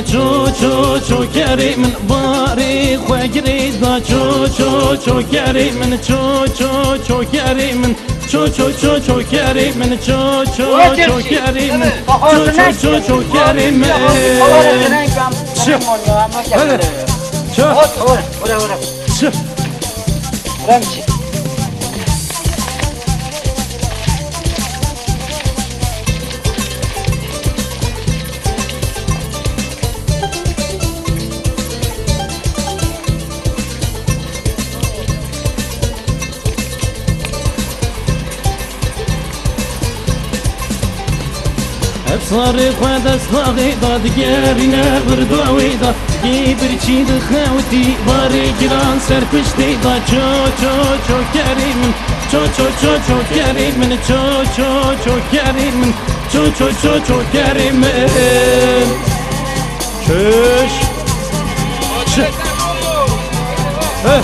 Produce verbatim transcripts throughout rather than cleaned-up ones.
Ço ço ço kerê min, barê xwe girê da. Ço ço ço kerê min, ço ço ço kerê min, ço ço ço ço kerê min, ço ço ço kerê min, ço ço ço ço kerê min. Ço. Hadi. Ço. Ço. Hevsarê xwe destlaxê da, digerîne vir dawê da. Gê birçî dixewitî, barê giran ser piştê da. Ço ço ço kerê min, ço ço ço ço kerê min, ço ço ço kerê min, ço ço ço ço kerê min. Çöş. Çö. Heh.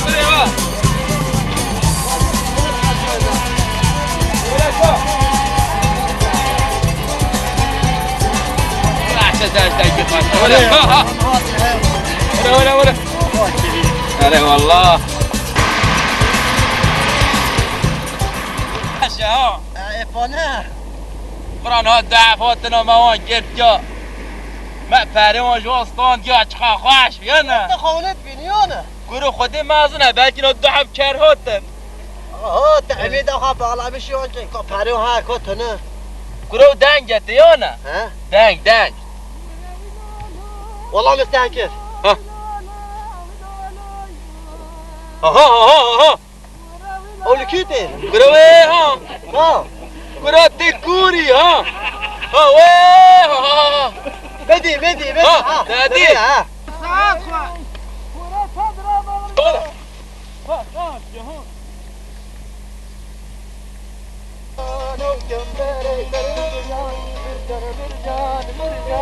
Wala, wala, wala. Erê wallah. Aşağı. E, e, pane. Bira niha dehf hatina me wan girt ya. Me perê wan ji wan stand ya, çiqa xweş bû ya ne? Te xewnet bî, niya ne? Kuro Xwedê mezin e, belkî niha dehf ker hatin. Oho, te emê de xwe bağlamışî wan ke, ka perê wan ha, ka tune. Kuro deng e te ya ne? He? Deng, deng. Wala mistehkir. Ha. Aha, aha, aha. Ew li kî tê? Kuro wê ha. Ha. Kuro tê kûrî ha. Ha wê ha, ha, ha. Bedî, bedî, bedî. Ha, ha, te dî. Bedî, ha. Saet xwe. Wala.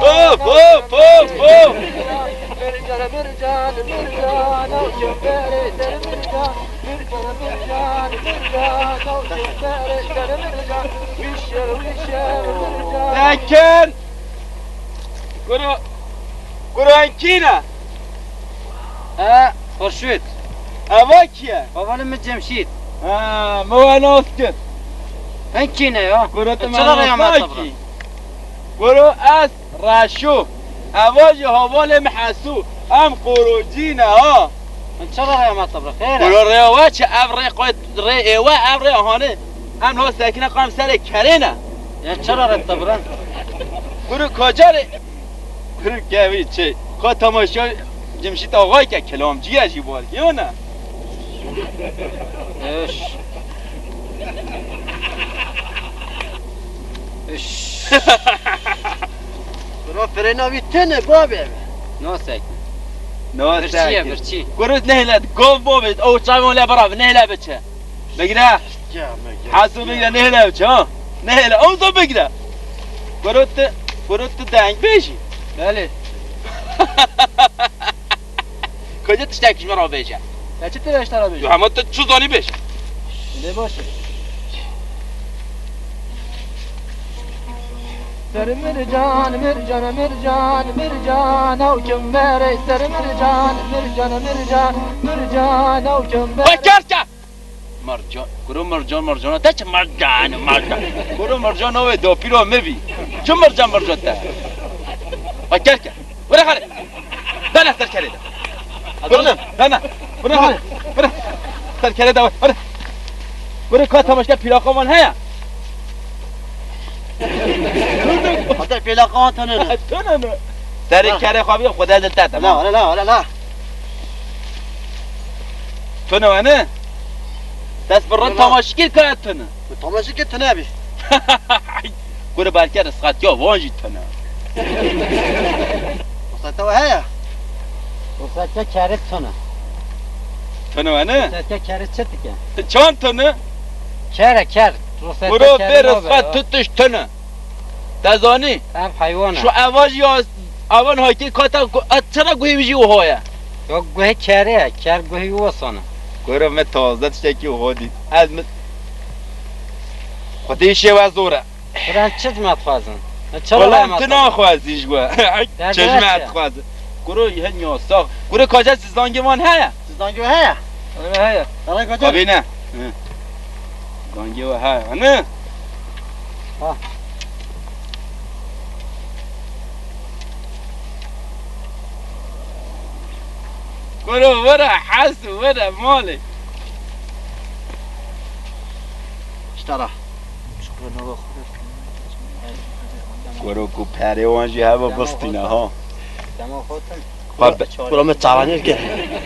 Hop, hop, hop, hop. Tekin. Kuro, kuro enkî ne? E, Xurşîd. Eva kî ye? Hevalê min Cemşîd. Ha, me we nas kir. Hin kî ne ya? Kuro tu me nas nakî. Kuro ez Reşo. Eva jî hevalê min Heso. Em qorocî ne ha. Çira rêya me te bira? Xêr e? Kuro rêya we çi? Ev rê qo-, rê ê we, ev rê hanê. Em ho sekine qam serê kerê ne. Ya çira rê te bira? Kuro koca rê? Kuro kevî çi? Ka temaşa Cemşît Axay ke, kelamcî ye jî bal. Yo ne? Eş. Iş. Kuro firêna wî tune, bavê. Nasek. Nasek. Birçî ye, birçî. Kuro nehêle, gov bavê, ew çavê wan lê bira, nehêle biçe. Bigire. Gel, gel. Hasû bigire, nehêle biçe, ha. Nehêle, ew zor bigire. Kuro tu, kuro tu deng bêjî. Belê. Kocê tiştek ji min re bêje. Ya çi tê ji te re bêje? Yo, hema tu çi zanî bêj. Lê baş e. Ser mircan, mircan, mircan, mircan, ew kim berê. Ser mircan, mircan, mircan, mircan, ew kim berê. Xwe ker ke! Mercan, kuro mercan, mercana te çi mercan, mercan? Kuro mercan navê dapîra me bî. Çi mercan, mercan te? Xwe ker ke. Were xare. Bene ser kerê de. Bene. Bene. Bene xare. Bene. Ser kerê de were. Bene. Bene ka temaşke plaka wan heye. Hatta plaka wan tane ne. Tane ne. Serê kerê xwe bî, Xwedê dil te, tamam. La, la, la, la, la. Tune we ne? Dest bi rind tamaşikir kaya tune. Bi tamaşikir tune bî. Kure belke risqetiya wan jî tune. Risqetiya we heye? Risqetiya kerê tune. Tune we ne? Risqetiya kerê çi dike? Çan tune? Kere ker. Risqetiya kerê bê nabe risqet ya. Tu tişt tune. Te zanî? Ev heywan e. Şu eva jî ya, evan haykê kata ku-, et çira guhê wî jî wiha ye? Ya guhê kerê ye, ker guhê wî wesane. Kuro me taze tiştekî wiha dît. Ez mi-, Xwedê şê we zor e. Kuro em çi ji me dixwazin? Çawa Wala em tu naxwazî ji we. Çeşme ez dixwazim. Kuro hin yasax. Kuro kaca sizangê wan heye? Sizangê we heye? Heye, heye. Heye kaca. Kabîne. Hı. Sizangê we heye. Hani? Ha. Kuro were hes were malê. Ştara. Kuro ku perê wan jî hebe bistîne ha. Dema xotin. Kura me çavanê ke.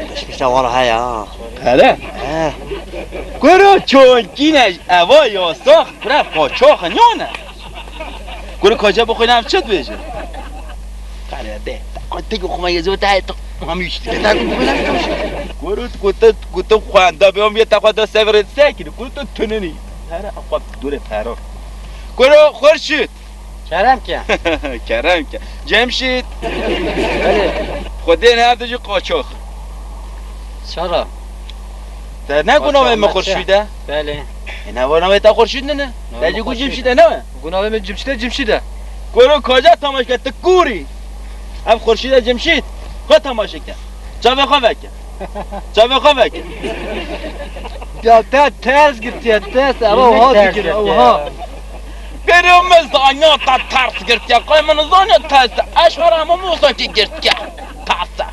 Peşkişte wara heye ha. Pere? He. Kuro çonkîne eva yasax kura qoçox nyone. Kuro koca bixwîne ev çi dibêje? Kare de. Ko tek xuma yezo te to. Mam işte. Kuro kutu kutu xwenda be om yeta xweda severin sekin. Kutu tunini. Hera akwa dure paro. Kuro Xurşîd. Kerem ke. Kerem ke. Cemşîd. Belê. Xwedê ne hevdi jî qoçox. Çara? Te ne gunavê me Xurşîd e? Belê. E ne gunavê te Xurşîd ne ne? Te jî gu Cemşîd e ne? Gunavê me Cemşîd e, Cemşîd e. Kuro koca tamaşke tu kurî. Ev Xurşîd e Cemşîd. Xwe tamaşe ke. Çavê xwe veke. Çavê xwe veke. Ya te ters girtiye, ters. Ewa ha dikir, ewa ha. Bêrê min zaniya te ters girtiye. Qey min zaniya ters. Eş wara hemû mozakî girtiye. Ters.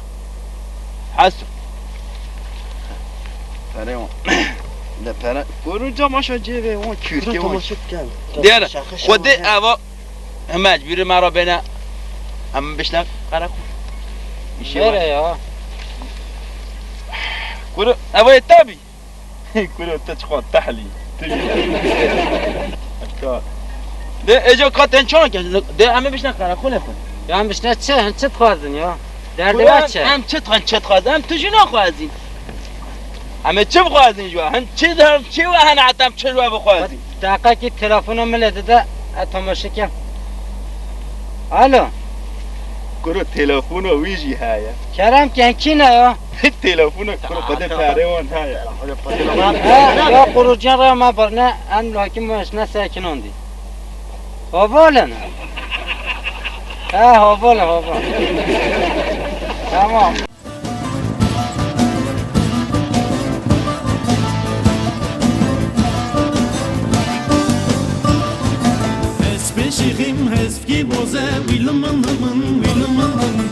Hesu. Pere wan. De pere. Kuro camaşa cêvê wan kürtê wan. Tamaşa ken. Diğer. Xwedê eva. Hema mecbûrî me re bêne. Em bişne qereqol. Nere ya? Kuro, ev ê te bî. Kuro, te çiqas tehlî. Tu jî. Eşka. De, êca ka tên çawa ke? De, em ê bişne qereqolê xwe. Ya em bişne çi? Hin çi dixwazin ya? Derdê we çi? Em çi dixwazin, çi dixwazin? Em tu jî naxwazîn. Em ê çi bixwazin ji we? Hin çi de, çi we hene heta em çi ji we bixwazin? Deqekî telefona min lê dide, ez temaşe kem. Alo. Kuro telefona wî jî heye. Kerem ken kî ne ya? Telefona kuro xwedê perê wan heye. He, ya quruciyan re me birne, em lakin me şine sekinandî. Havalin. He, havalin, havalin. Tamam. Ez peşixim hezfkî boze, wî limin limin, wî limin limin.